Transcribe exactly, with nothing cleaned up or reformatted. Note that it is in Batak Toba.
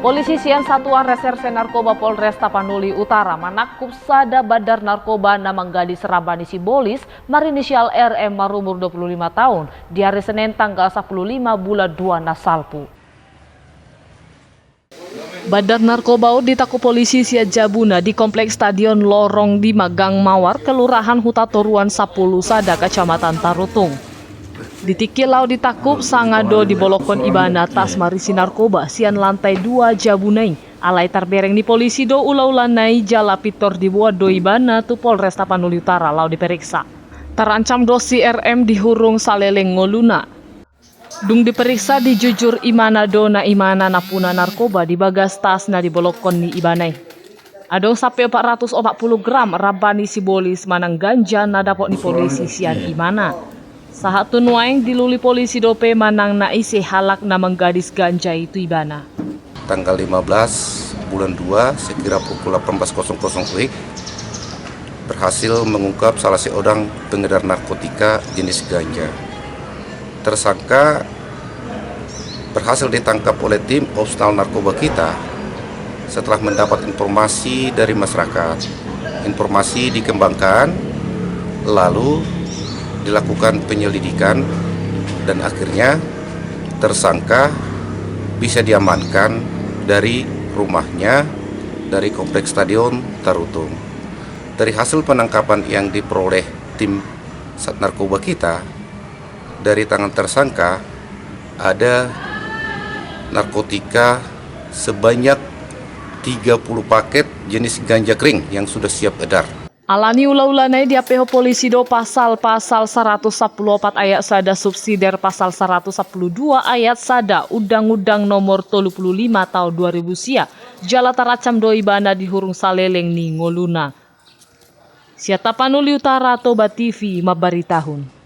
Polisi sian Satuan Reserse Narkoba Polres Tapanuli Utara manangkup sada bandar narkoba na manggadis ramba ni Sibolis, marinisial R M, marumur dua puluh lima taon, di ari Senen tanggal sapuluh lima bulan dua na salpu. Bandar narkoba on ditangkup polisi sian jabuna di Kompleks Stadion Lorong Lima Gang Mawar, Kelurahan Huta Toruan sampulu sada, Kecamatan Tarutung. Di tingki laho ditangkup, sanga do dibolongkon ibana tas marisi narkoba sian lantai dua jabuna i. Alai tarbereng ni polisi do ulaulana i jala pintor diboan do ibana tu Polres Tapanuli Utara laho diperiksa. Tarancam do si R M dihurung saleleng ngoluna. Dung diperiksa, dijujur imana do na imana nampuna narkoba di bagas tas na dibolongkon ni ibana i. Adong sampe opat ratus opat puluh gram ramba ni Sibolis manang ganja na dapot ni polisi sian imana. Sahat tu nuaeng dilului polisi dope manang na ise halak na manggadis ganja i tu ibana. Tanggal lima belas bulan dua, sekira pukul delapan belas kosong kosong W I B, berhasil mengungkap salah seorang pengedar narkotika jenis ganja. Tersangka berhasil ditangkap oleh tim Opsnal Narkoba kita setelah mendapat informasi dari masyarakat. Informasi dikembangkan, lalu dilakukan penyelidikan, dan akhirnya tersangka bisa diamankan dari rumahnya dari Kompleks Stadion Tarutung. Dari hasil penangkapan yang diperoleh tim Sat Narkoba kita, dari tangan tersangka ada narkotika sebanyak tiga puluh paket jenis ganja kering yang sudah siap edar. Alani ulaulana i diampehon polisi do pasal, pasal saratus sampulu opat ayat sada subsider pasal saratus sampulu dua ayat sada Undang-Undang Nomor tolu puluh lima Tahun dua ribu sia, jala tarancam do ibana dihurung saleleng ni ngoluna. Sian Tapanuli Utara, Toba T V mambaritahon.